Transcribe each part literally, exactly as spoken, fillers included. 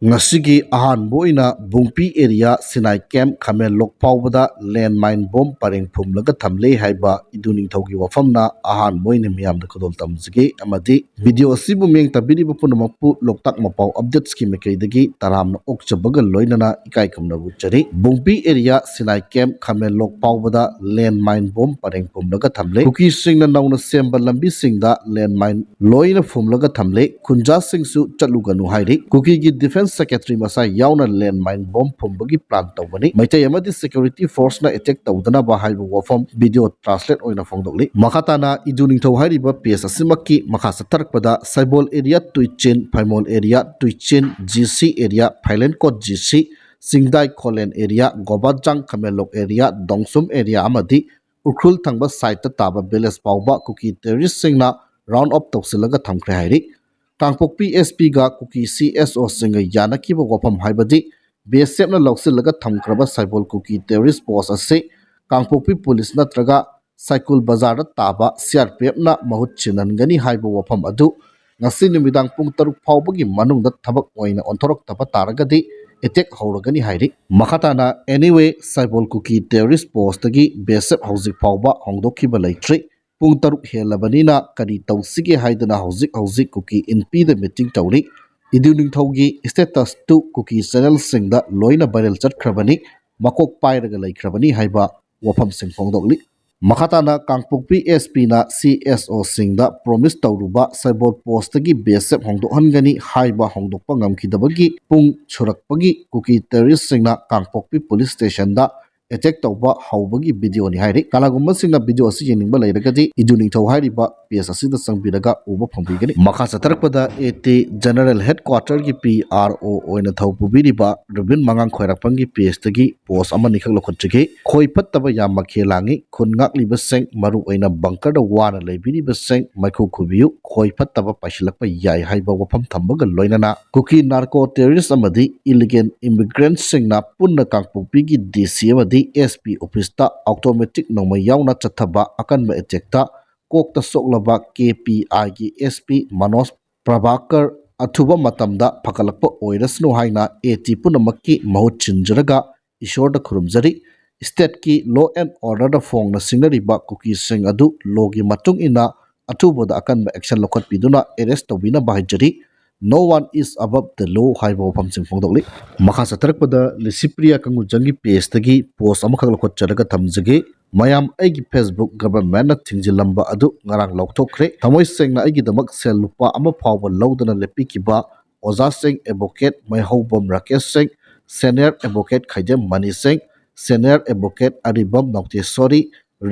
ꯉꯁꯤꯒꯤ ꯑꯍꯥꯟꯕ ꯑꯣꯏꯅ ꯕꯨꯡꯄꯤ area ꯁꯤꯅꯥꯏ camp ꯈꯥꯃꯦꯟꯂꯣꯛ ꯐꯥꯎꯕꯗ landmine bomb ꯄꯔꯦꯡ ꯐꯨꯝꯂꯒ ꯊꯝꯂꯦ ꯍꯥꯏꯕ ꯏꯗꯨ ꯅꯤꯡꯊꯧꯒꯤ ꯋꯥꯐꯝꯅ ꯑꯍꯥꯟꯕ ꯑꯣꯏꯅ ꯃꯤꯌꯥꯝꯗ ꯈꯨꯗꯣꯜ ꯇꯝꯖꯒꯦ ꯑꯃꯗꯤ video ꯑꯁꯤꯕꯨ ꯃꯤꯠꯌꯦꯡ ꯇꯥꯕꯤꯔꯤꯕ ꯄꯨꯝꯅꯃꯛꯄꯨ ꯂꯣꯛꯇꯥꯛ ꯃꯄꯥꯎ updatesꯀꯤ ꯃꯥꯏꯀꯩꯗꯒꯤ ꯇꯔꯥꯝꯅ ꯑꯣꯛꯆꯕꯒ ꯂꯣꯏꯅꯅ ꯏꯀꯥꯏ ꯈꯨꯝꯅꯕ ꯎꯠꯆꯔꯤ꯫ ꯕꯨꯡꯄꯤ area ꯁꯤꯅꯥꯏ camp ꯈꯥꯃꯦꯟꯂꯣꯛ ꯐꯥꯎꯕꯗ landmine bomb ꯄꯔꯦꯡ ꯐꯨꯝꯂꯒ ꯊꯝꯂꯦ꯫ ꯀꯨꯀꯤꯁꯤꯡꯅ ꯅꯧꯅ ꯁꯦꯝꯕ ꯂꯝꯕꯤꯁꯤꯡꯗ landmine ꯂꯣꯏꯅ ꯐꯨꯝꯂꯒ ꯊꯝꯂꯦ꯫ ꯈꯨꯟꯖꯥꯁꯤꯡꯁꯨ ꯆꯠꯂꯨꯒꯅꯨ ꯍꯥꯏꯔꯤ꯫ ꯀꯨꯀꯤꯒꯤ defence secretary ꯃꯁꯥ ꯌꯥꯎꯅ landmine bomb ꯐꯨꯝꯕꯒꯤ plan ꯇꯧꯕꯅꯤ꯫ ꯃꯩꯇꯩ ꯑꯃꯗꯤ security forceꯅ attack ꯇꯧꯗꯅꯕ ꯍꯥꯏꯕ ꯋꯥꯐꯝ video translate ꯑꯣꯏꯅ ꯐꯣꯡꯗꯣꯛꯂꯤ꯫ ꯃꯈꯥ ꯇꯥꯅ ꯏꯗꯨ ꯅꯤꯡꯊꯧ ꯍꯥꯏꯔꯤꯕ page ꯑꯁꯤꯃꯛꯀꯤ ꯃꯈꯥ ꯆꯠꯊꯔꯛꯄꯗ ꯁꯩꯕꯣꯜ area ꯇꯨꯏꯆꯤꯟ, ꯐꯩꯃꯣꯜ area ꯇꯨꯏꯆꯤꯟ, G C area, Phailenkot G C, Chingdai ꯈꯣꯂꯦꯟ area, ꯒꯣꯕꯥꯖꯥꯡ ꯈꯥꯃꯦꯟꯂꯣꯛ area, ꯗꯣꯡꯁꯨꯝ area ꯑꯃꯗꯤ ꯎꯈ꯭ꯔꯨꯜ ꯊꯪꯕ sideꯇ ꯇꯥꯕ village ꯐꯥꯎꯕ ꯀꯨꯀꯤ terroristꯁꯤꯡꯅ round up ꯇꯧꯁꯤꯜꯂꯒ ꯊꯝꯈ꯭ꯔꯦ ꯍꯥꯏꯔꯤ꯫ ꯀꯥꯡꯄꯣꯛꯄꯤ S Pꯒ ꯀꯨꯀꯤ C S Oꯁꯤꯡꯒ ꯌꯥꯅꯈꯤꯕ ꯋꯥꯐꯝ ꯍꯥꯏꯕꯗꯤ B S Fꯅ ꯂꯧꯁꯤꯜꯂꯒ ꯊꯝꯈ꯭ꯔꯕ ꯁꯩꯕꯣꯜ ꯀꯨꯀꯤ terrorist post ꯑꯁꯤ ꯀꯥꯡꯄꯣꯛꯄꯤ police ꯅꯠꯇ꯭ꯔꯒ ꯁꯥꯏꯀꯨꯜ ꯕꯖꯥꯔꯗ ꯇꯥꯕ C R P Fꯅ ꯃꯍꯨꯠ ꯁꯤꯟꯍꯟꯒꯅꯤ ꯍꯥꯏꯕ ꯋꯥꯐꯝ ꯑꯗꯨ ꯉꯁꯤ ꯅꯨꯃꯤꯗꯥꯡ ꯄꯨꯡ ꯇꯔꯨꯛ ꯐꯥꯎꯕꯒꯤ ꯃꯅꯨꯡꯗ ꯊꯕꯛ ꯑꯣꯏꯅ ꯑꯣꯟꯊꯣꯔꯛꯇꯕ ꯇꯥꯔꯒꯗꯤ attack ꯍꯧꯔꯒꯅꯤ ꯍꯥꯏꯔꯤ꯫ ꯃꯈꯥ ꯇꯥꯅ anyway ꯁꯩꯕꯣꯜ ꯀꯨꯀꯤ terrorist postꯇꯒꯤ B S F ꯍꯧꯖꯤꯛ ꯐꯥꯎꯕ ꯍꯣꯡꯗꯣꯛꯈꯤꯕ ꯂꯩꯇ꯭ꯔꯤ꯫ ꯄꯨꯡ ꯇꯔꯨꯛ ꯍꯦꯜꯂꯕꯅꯤꯅ ꯀꯔꯤ ꯇꯧꯁꯤꯒꯦ ꯍꯥꯏꯗꯅ ꯍꯧꯖꯤꯛ ꯍꯧꯖꯤꯛ ꯀꯨꯀꯤ ꯏꯟꯄꯤꯗ meeting ꯇꯧꯔꯤ꯫ ꯏꯗꯨ ꯅꯤꯡꯊꯧꯒꯤ statusꯇꯨ ꯀꯨꯀꯤ channelꯁꯤꯡꯗ ꯂꯣꯏꯅ viral ꯆꯠꯈ꯭ꯔꯕꯅꯤ, ꯃꯀꯣꯛ ꯄꯥꯏꯔꯒ ꯂꯩꯈ꯭ꯔꯕꯅꯤ ꯍꯥꯏꯕ ꯋꯥꯐꯝꯁꯤꯡ ꯐꯣꯡꯗꯣꯛꯂꯤ꯫ ꯃꯈꯥ ꯇꯥꯅ ꯀꯥꯡꯄꯣꯛꯄꯤ S Pꯅ C S Oꯁꯤꯡꯗ promise ꯇꯧꯔꯨꯕ ꯁꯩꯕꯣꯜ postꯇꯒꯤ B S F ꯍꯣꯡꯗꯣꯛꯍꯟꯒꯅꯤ ꯍꯥꯏꯕ ꯍꯣꯡꯗꯣꯛꯄ ꯉꯝꯈꯤꯗꯕꯒꯤ ꯄꯨꯡ ꯁꯨꯔꯛꯄꯒꯤ ꯀꯨꯀꯤ terroristꯁꯤꯡꯅ ꯀꯥꯡꯄꯣꯛꯄꯤ police stationꯗ attack ꯇꯧꯕ ꯍꯧꯕꯒꯤ videoꯅꯤ ꯍꯥꯏꯔꯤ꯫ ꯀꯅꯥꯒꯨꯝꯕꯁꯤꯡꯅ video ꯑꯁꯤ ꯌꯦꯡꯅꯤꯡꯕ ꯂꯩꯔꯒꯗꯤ ꯏꯗꯨ ꯅꯤꯡꯊꯧ ꯍꯥꯏꯔꯤꯕ page ꯑꯁꯤꯗ ꯆꯪꯕꯤꯔꯒ ꯎꯕ ꯐꯪꯕꯤꯒꯅꯤ꯫ ꯃꯈꯥ ꯆꯠꯊꯔꯛꯄꯗ A T General Headquarterꯒꯤ P R O ꯑꯣꯏꯅ ꯊꯧ ꯄꯨꯕꯤꯔꯤꯕ ꯔꯨꯕꯤꯟ ꯃꯉꯥꯡ ꯈ꯭ꯋꯥꯏꯔꯥꯛꯄꯝꯒꯤ pageꯇꯒꯤ post ꯑꯃꯅꯤꯈꯛ ꯂꯧꯈꯠꯆꯒꯦ꯫ ꯈꯣꯏ ꯐꯠꯇꯕ ꯌꯥꯝ ꯃꯈꯦ ꯂꯥꯡꯉꯤ꯫ ꯈꯨꯟ ꯉꯥꯛꯂꯤꯕꯁꯤꯡ, ꯃꯔꯨ ꯑꯣꯏꯅ bunkerꯗ ꯋꯥꯅ ꯂꯩꯕꯤꯔꯤꯕꯁꯤꯡ ꯃꯩꯈꯨ ꯈꯨꯕꯤꯌꯨ꯫ ꯈꯣꯏ ꯐꯠꯇꯕ ꯄꯥꯏꯁꯤꯜꯂꯛꯄ ꯌꯥꯏ ꯍꯥꯏꯕ ꯋꯥꯐꯝ ꯊꯝꯕꯒ ꯂꯣꯏꯅꯅ ꯀꯨꯀꯤ narco terrorist ꯑꯃꯗꯤ illegal immigrantꯁꯤꯡꯅ ꯄꯨꯟꯅ ꯀꯥꯡꯄꯣꯛꯄꯤꯒꯤ D C ꯑꯃꯗꯤ S P officeꯇ automatic ꯅꯣꯡꯃꯩ ꯌꯥꯎꯅ ꯆꯠꯊꯕ ꯑꯀꯟꯕ attackꯇ ꯀꯣꯛꯇ ꯁꯣꯛꯂꯕ K P Iꯒꯤ S P Manoj Prabhakar ꯑꯊꯨꯕ ꯃꯇꯝꯗ ꯐꯒꯠꯂꯛꯄ ꯑꯣꯏꯔꯁꯅꯨ ꯍꯥꯏꯅ ꯑꯦ ꯇꯤ ꯄꯨꯝꯅꯃꯛꯀꯤ ꯃꯍꯨꯠ ꯁꯤꯟꯖꯔꯒ ꯏꯁꯣꯔꯗ ꯈꯨꯔꯨꯝꯖꯔꯤ꯫ Stateꯀꯤ law and orderꯗ ꯐꯣꯡꯅ ꯁꯤꯡꯅꯔꯤꯕ ꯀꯨꯀꯤꯁꯤꯡ ꯑꯗꯨ lawꯒꯤ ꯃꯇꯨꯡ ꯏꯟꯅ ꯑꯊꯨꯕꯗ ꯑꯀꯟꯕ action ꯂꯧꯈꯠꯄꯤꯗꯨꯅ arrest ꯇꯧꯕꯤꯅꯕ ꯍꯥꯏꯖꯔꯤ꯫ No one is above the law ꯍꯥꯏꯕ ꯋꯥꯐꯝꯁꯤꯡ ꯐꯣꯡꯗꯣꯛꯂꯤ꯫ ꯃꯈꯥ ꯆꯠꯊꯔꯛꯄꯗ ꯂꯤꯁꯤꯄ꯭ꯔꯤꯌꯥ ꯀꯪꯒꯨꯖꯝꯒꯤ pageꯇꯒꯤ post ꯑꯃꯈꯛ ꯂꯧꯈꯠꯆꯔꯒ ꯊꯝꯖꯒꯦ꯫ ꯃꯌꯥꯝ, ꯑꯩꯒꯤ Facebook governmentꯅ ꯊꯤꯡꯖꯤꯜꯂꯝꯕ ꯑꯗꯨ ꯉꯔꯥꯡ ꯂꯧꯊꯣꯛꯈ꯭ꯔꯦ꯫ ꯊꯃꯣꯏ ꯁꯦꯡꯅ ꯑꯩꯒꯤꯗꯃꯛ ꯁꯦꯜ ꯂꯨꯄꯥ ꯑꯃ ꯐꯥꯎꯕ ꯂꯧꯗꯅ ꯂꯦꯞꯄꯤꯈꯤꯕ ꯑꯣꯖꯥꯁꯤꯡ, advocate ꯃꯩꯍꯧꯕꯝ ꯔꯥꯀꯦꯁ ꯁꯤꯡ, senior advocate ꯈꯩꯗꯦꯝ ꯃꯅꯤ ꯁꯤꯡ, senior advocate ꯑꯔꯤꯕꯝ ꯅꯧꯇꯦꯁꯣꯔꯤ,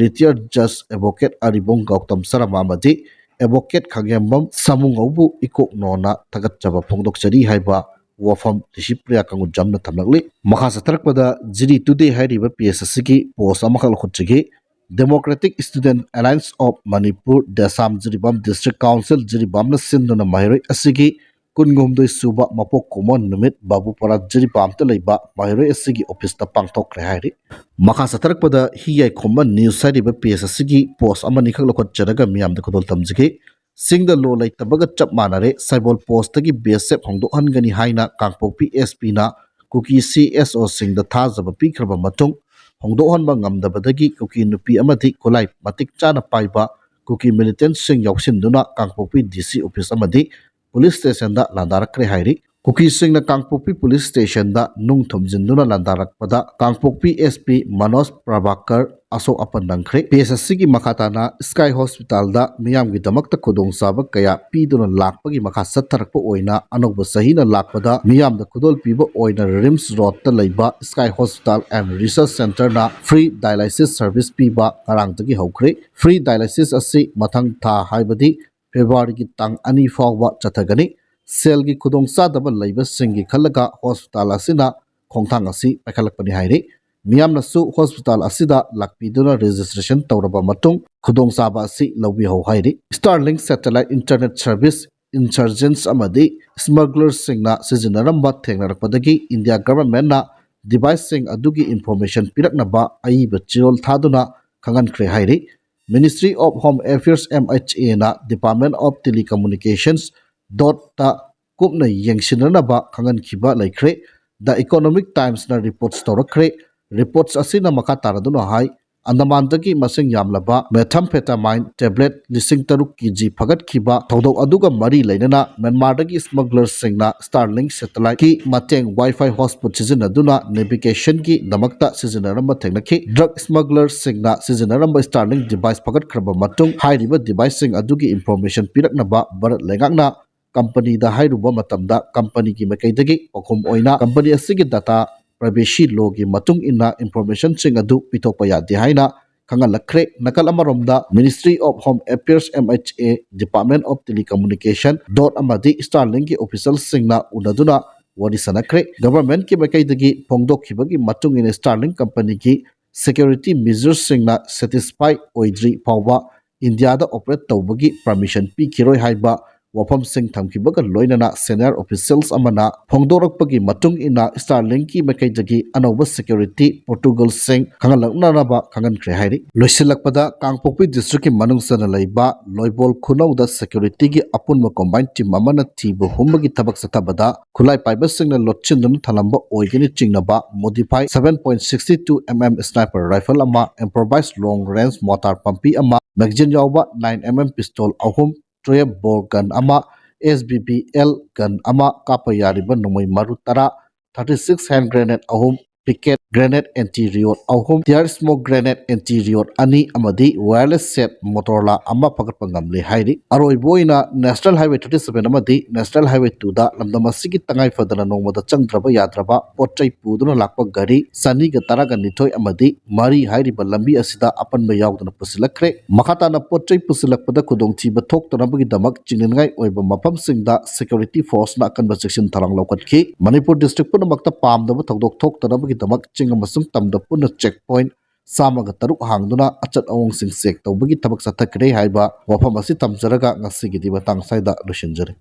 retired judge advocate ꯑꯔꯤꯕꯝ ꯒꯧꯇꯝ ꯁꯔꯃ ꯑꯃꯗꯤ advocate ꯈꯥꯉꯦꯝꯕꯝ ꯁꯥꯃꯨꯉꯧꯕꯨ ꯏꯀꯣꯛ ꯅꯣꯟꯅ ꯊꯥꯒꯠꯆꯕ ꯐꯣꯡꯗꯣꯛꯆꯔꯤ ꯍꯥꯏꯕ ꯋꯥꯐꯝ ꯂꯤꯁꯤꯄ꯭ꯔꯤꯌꯥ ꯀꯪꯒꯨꯖꯝꯅ ꯊꯝꯂꯛꯂꯤ꯫ ꯃꯈꯥ ꯆꯠꯊꯔꯛꯄꯗ ꯖꯤꯔꯤ ꯇꯨꯗꯦ ꯍꯥꯏꯔꯤꯕ page ꯑꯁꯤꯒꯤ post ꯑꯃꯈꯛ ꯂꯧꯈꯠꯆꯒꯦ꯫ Democratic Student Alliance of Manipur, ꯗꯦꯁꯥꯝ Jiribam District Council ꯖꯤꯔꯤꯕꯥꯝꯅ ꯁꯤꯟꯗꯨꯅ ꯃꯍꯩꯔꯣꯏ ꯑꯁꯤꯒꯤ ꯀꯨꯟꯍꯨꯝꯗꯣꯏ ꯁꯨꯕ ꯃꯄꯣꯛ ꯀꯨꯝꯑꯣꯟ ꯅꯨꯃꯤꯠ ꯕꯥꯕꯨꯄꯥꯔꯥ ꯖꯤꯔꯤꯕꯥꯝꯗ ꯂꯩꯕ ꯃꯍꯩꯔꯣꯏ ꯑꯁꯤꯒꯤ officeꯇ ꯄꯥꯡꯊꯣꯛꯈ꯭ꯔꯦ ꯍꯥꯏꯔꯤ꯫ ꯃꯈꯥ ꯆꯠꯊꯔꯛꯄꯗ ꯍꯤ ꯌꯥꯏꯈꯣꯝꯕ news ꯍꯥꯏꯔꯤꯕ page ꯑꯁꯤꯒꯤ post ꯑꯃꯅꯤꯈꯛ ꯂꯧꯈꯠꯆꯔꯒ ꯃꯤꯌꯥꯝꯗ ꯈꯨꯗꯣꯜ ꯇꯝꯖꯒꯦ꯫ ꯆꯤꯡꯗ law ꯂꯩꯇꯕꯒ ꯆꯞ ꯃꯥꯟꯅꯔꯦ, ꯁꯩꯕꯣꯜ postꯇꯒꯤ BSF ꯍꯣꯡꯗꯣꯛꯍꯟꯒꯅꯤ ꯍꯥꯏꯅ ꯀꯥꯡꯄꯣꯛꯄꯤ SPꯅ ꯀꯨꯀꯤ CSOꯁꯤꯡꯗ ꯊꯥꯖꯕ ꯄꯤꯈ꯭ꯔꯕ ꯃꯇꯨꯡ ꯍꯣꯡꯗꯣꯛꯍꯟꯕ ꯉꯝꯗꯕꯗꯒꯤ ꯀꯨꯀꯤ ꯅꯨꯄꯤ ꯑꯃꯗꯤ ꯈꯨꯠꯂꯥꯏ ꯃꯇꯤꯛ ꯆꯥꯅ ꯄꯥꯏꯕ ꯀꯨꯀꯤ militantꯁꯤꯡ ꯌꯥꯎꯁꯤꯟꯗꯨꯅ ꯀꯥꯡꯄꯣꯛꯄꯤ DC office ꯑꯃꯗꯤ police stationꯗ ꯂꯥꯟꯗꯥꯔꯛꯈ꯭ꯔꯦ ꯍꯥꯏꯔꯤ꯫ ꯀꯨꯀꯤꯁꯤꯡꯅ ꯀꯥꯡꯄꯣꯛꯄꯤ police stationꯗ ꯅꯨꯡ ꯊꯨꯝꯖꯤꯟꯗꯨꯅ ꯂꯥꯟꯗꯥꯔꯛꯄꯗ ꯀꯥꯡꯄꯣꯛꯄꯤ SP ꯃꯅꯣꯖ ꯄ꯭ꯔꯚꯥꯀꯔ ꯑꯁꯣꯛ ꯑꯄꯟ ꯅꯪꯈ꯭ꯔꯦ꯫ Page ꯑꯁꯤꯒꯤ ꯃꯈꯥ ꯇꯥꯅ Sky Hospitalꯗ ꯃꯤꯌꯥꯝꯒꯤꯗꯃꯛꯇ ꯈꯨꯗꯣꯡꯆꯥꯕ ꯀꯌꯥ ꯄꯤꯗꯨꯅ ꯂꯥꯛꯄꯒꯤ ꯃꯈꯥ ꯆꯠꯊꯔꯛꯄ ꯑꯣꯏꯅ ꯑꯅꯧꯕ ꯆꯍꯤꯅ ꯂꯥꯛꯄꯗ ꯃꯤꯌꯥꯝꯗ ꯈꯨꯗꯣꯜ ꯄꯤꯕ ꯑꯣꯏꯅ RIMS Roadꯇ ꯂꯩꯕ Sky Hospital and Research Centreꯅ free dialysis service ꯄꯤꯕ ꯉꯔꯥꯡꯗꯒꯤ ꯍꯧꯈ꯭ꯔꯦ꯫ Free dialysis ꯑꯁꯤ ꯃꯊꯪ ꯊꯥ ꯍꯥꯏꯕꯗꯤ Februaryꯒꯤ ꯇꯥꯡ ꯑꯅꯤ ꯐꯥꯎꯕ ꯆꯠꯊꯒꯅꯤ꯫ ꯁꯦꯜꯒꯤ ꯈꯨꯗꯣꯡꯆꯥꯗꯕ ꯂꯩꯕꯁꯤꯡꯒꯤ ꯈꯜꯂꯒ hospital ꯑꯁꯤꯅ ꯈꯣꯡꯊꯥꯡ ꯑꯁꯤ ꯄꯥꯏꯈꯠꯂꯛꯄꯅꯤ ꯍꯥꯏꯔꯤ꯫ ꯃꯤꯌꯥꯝꯅꯁꯨ hospital ꯑꯁꯤꯗ ꯂꯥꯛꯄꯤꯗꯨꯅ registration ꯇꯧꯔꯕ ꯃꯇꯨꯡ ꯈꯨꯗꯣꯡꯆꯥꯕ ꯑꯁꯤ ꯂꯧꯕꯤꯍꯧ ꯍꯥꯏꯔꯤ꯫ Starlink satellite internet service insurgents ꯑꯃꯗꯤ smugglersꯁꯤꯡꯅ ꯁꯤꯖꯤꯟꯅꯔꯝꯕ ꯊꯦꯡꯅꯔꯛꯄꯗꯒꯤ India governmentꯅ deviceꯁꯤꯡ ꯑꯗꯨꯒꯤ information ꯄꯤꯔꯛꯅꯕ ꯑꯏꯕ ꯆꯦꯔꯣꯜ ꯊꯥꯗꯨꯅ ꯈꯪꯍꯟꯈ꯭ꯔꯦ ꯍꯥꯏꯔꯤ꯫ Ministry of Home Affairs, MHAꯅ Department of Telecommunications dotꯇ ꯀꯨꯞꯅ ꯌꯦꯡꯁꯤꯟꯅꯅꯕ ꯈꯪꯍꯟꯈꯤꯕ ꯂꯩꯈ꯭ꯔꯦ꯫ The Economic Timesꯅ reports ꯇꯧꯔꯛꯈ꯭ꯔꯦ꯫ Reports ꯑꯁꯤꯅ ꯃꯈꯥ ꯇꯥꯔꯗꯨꯅ ꯍꯥꯏ, ꯑꯟꯗꯃꯥꯟꯗꯒꯤ ꯃꯁꯤꯡ ꯌꯥꯝꯂꯕ methamphetamine tablet ꯂꯤꯁꯤꯡ ꯇꯔꯨꯛ ꯀꯦ ꯖꯤ ꯐꯒꯠꯈꯤꯕ ꯊꯧꯗꯣꯛ ꯑꯗꯨꯒ ꯃꯔꯤ ꯂꯩꯅꯅ ꯃ꯭ꯌꯥꯟꯃꯥꯔꯗꯒꯤ smugglerꯁꯤꯡꯅ Starlink satelliteꯀꯤ ꯃꯇꯦꯡ Wi-Fi hotspot ꯁꯤꯖꯤꯟꯅꯗꯨꯅ navigationꯒꯤꯗꯃꯛꯇ ꯁꯤꯖꯤꯟꯅꯔꯝꯕ ꯊꯦꯡꯅꯈꯤ꯫ Drug smugglerꯁꯤꯡꯅ ꯁꯤꯖꯤꯟꯅꯔꯝꯕ Starlink device ꯐꯒꯠꯈ꯭ꯔꯕ ꯃꯇꯨꯡ ꯍꯥꯏꯔꯤꯕ deviceꯁꯤꯡ ꯑꯗꯨꯒꯤ information ꯄꯤꯔꯛꯅꯕ ꯚꯥꯔꯠ ꯂꯩꯉꯥꯛꯅ companyꯗ ꯍꯥꯏꯔꯨꯕ ꯃꯇꯝꯗ companyꯒꯤ ꯃꯥꯏꯀꯩꯗꯒꯤ ꯄꯥꯎꯈꯨꯝ ꯑꯣꯏꯅ company ꯑꯁꯤꯒꯤ data privacy lawꯒꯤ ꯃꯇꯨꯡ ꯏꯟꯅ informationꯁꯤꯡ ꯑꯗꯨ ꯄꯤꯊꯣꯛꯄ ꯌꯥꯗꯦ ꯍꯥꯏꯅ ꯈꯪꯍꯜꯂꯛꯈ꯭ꯔꯦ꯫ ꯅꯥꯀꯜ ꯑꯃꯔꯣꯝꯗ Ministry of Home Affairs, M H A, Department of Telecommunication, DoT ꯑꯃꯗꯤ Starlinkꯀꯤ officialꯁꯤꯡꯅ ꯎꯅꯗꯨꯅ ꯋꯥꯔꯤ ꯁꯥꯟꯅꯈ꯭ꯔꯦ꯫ Governmentꯀꯤ ꯃꯥꯏꯀꯩꯗꯒꯤ ꯐꯣꯡꯗꯣꯛꯈꯤꯕꯒꯤ ꯃꯇꯨꯡ ꯏꯟꯅ Starlink companyꯒꯤ security measuresꯁꯤꯡꯅ satisfy ꯑꯣꯏꯗ꯭ꯔꯤ ꯐꯥꯎꯕ ꯏꯟꯗꯤꯌꯥꯗ operate ꯇꯧꯕꯒꯤ permission ꯄꯤꯈꯤꯔꯣꯏ ꯍꯥꯏꯕ ꯋꯥꯐꯝꯁꯤꯡ ꯊꯝꯈꯤꯕꯒ ꯂꯣꯏꯅꯅ senior officials ꯑꯃꯅ ꯐꯣꯡꯗꯣꯔꯛꯄꯒꯤ ꯃꯇꯨꯡ ꯏꯟꯅ Starlinkꯀꯤ ꯃꯥꯏꯀꯩꯗꯒꯤ ꯑꯅꯧꯕ security protocolꯁꯤꯡ ꯈꯪꯍꯜꯂꯛꯅꯅꯕ ꯈꯪꯍꯟꯈ꯭ꯔꯦ ꯍꯥꯏꯔꯤ꯫ ꯂꯣꯏꯁꯤꯜꯂꯛꯄꯗ, ꯀꯥꯡꯄꯣꯛꯄꯤ districtꯀꯤ ꯃꯅꯨꯡ ꯆꯟꯅ ꯂꯩꯕ ꯂꯣꯏꯕꯣꯜ ꯈꯨꯅꯧꯗ securityꯒꯤ ꯑꯄꯨꯟꯕ combined team ꯑꯃꯅ ꯊꯤꯕ ꯍꯨꯝꯕꯒꯤ ꯊꯕꯛ ꯆꯠꯊꯕꯗ ꯈꯨꯠꯂꯥꯏ ꯄꯥꯏꯕꯁꯤꯡꯅ ꯂꯣꯠꯁꯤꯟꯗꯨꯅ ꯊꯝꯂꯝꯕ ꯑꯣꯏꯒꯅꯤ ꯆꯤꯡꯅꯕ modified seven point six two mm sniper rifle ꯑꯃ, improvised long range mortar ꯄꯥꯝꯕꯤ ꯑꯃ, magazine ꯌꯥꯎꯕ nine mm pistol ꯑꯍꯨꯝ, twelve bore gun ꯑꯃ, S B B L gun ꯑꯃ, ꯀꯥꯞꯄ ꯌꯥꯔꯤꯕ ꯅꯣꯡꯃꯩ ꯃꯔꯨ ꯇꯔꯥ, thirty six hand grenade ꯑꯍꯨꯝ, picket grenade anti riot ꯑꯍꯨꯝ, tear smoke grenade anti riot ꯑꯅꯤ ꯑꯃꯗꯤ wireless set Motorola ꯑꯃ ꯐꯒꯠꯄ ꯉꯝꯂꯦ ꯍꯥꯏꯔꯤ꯫ ꯑꯔꯣꯏꯕ ꯑꯣꯏꯅ National Highway thirty seven ꯑꯃꯗꯤ National Highway twoꯗ ꯂꯝꯗꯝ ꯑꯁꯤꯒꯤ ꯇꯉꯥꯏ ꯐꯗꯅ ꯅꯣꯡꯃꯗ ꯆꯪꯗ꯭ꯔꯕ ꯌꯥꯗ꯭ꯔꯕ ꯄꯣꯠ ꯆꯩ ꯄꯨꯗꯨꯅ ꯂꯥꯛꯄ ꯒꯥꯔꯤ ꯆꯅꯤꯒ ꯇꯔꯥꯒ ꯅꯤꯊꯣꯏ ꯑꯃꯗꯤ ꯃꯔꯤ ꯍꯥꯏꯔꯤꯕ ꯂꯝꯕꯤ ꯑꯁꯤꯗ ꯑꯄꯟꯕ ꯌꯥꯎꯗꯅ ꯄꯨꯁꯤꯜꯂꯛꯈ꯭ꯔꯦ꯫ ꯃꯈꯥ ꯇꯥꯅ ꯄꯣꯠ ꯆꯩ ꯄꯨꯁꯤꯜꯂꯛꯄꯗ ꯈꯨꯗꯣꯡꯊꯤꯕ ꯊꯣꯛꯇꯅꯕꯒꯤꯗꯃꯛ ꯆꯤꯡꯅꯅꯤꯡꯉꯥꯏ ꯑꯣꯏꯕ ꯃꯐꯝꯁꯤꯡꯗ security forceꯅ ꯑꯀꯟꯕ ꯆꯦꯛꯁꯤꯟ ꯊꯧꯔꯥꯡ ꯂꯧꯈꯠꯈꯤ꯫ ꯃꯅꯤꯄꯨꯔ district ꯄꯨꯝꯅꯃꯛꯇ ꯄꯥꯝꯗꯕ ꯊꯧꯗꯣꯛ ꯊꯣꯛꯇꯅꯕꯒꯤꯗꯃꯛ ꯆꯤꯡ ꯑꯃꯁꯨꯡ ꯇꯝꯗ ꯄꯨꯟꯅ check point ꯆꯥꯝꯃꯒ ꯇꯔꯨꯛ ꯍꯥꯡꯗꯨꯅ ꯑꯆꯠ ꯑꯋꯣꯡꯁꯤꯡ check ꯇꯧꯕꯒꯤ ꯊꯕꯛ ꯆꯠꯊꯈ꯭ꯔꯦ ꯍꯥꯏꯕ ꯋꯥꯐꯝ ꯑꯁꯤ ꯊꯝꯖꯔꯒ ꯉꯁꯤꯒꯤꯗꯤ ꯃꯇꯥꯡ ꯑꯁ꯭ꯋꯥꯏꯗ ꯂꯣꯏꯁꯤꯟꯖꯔꯦ꯫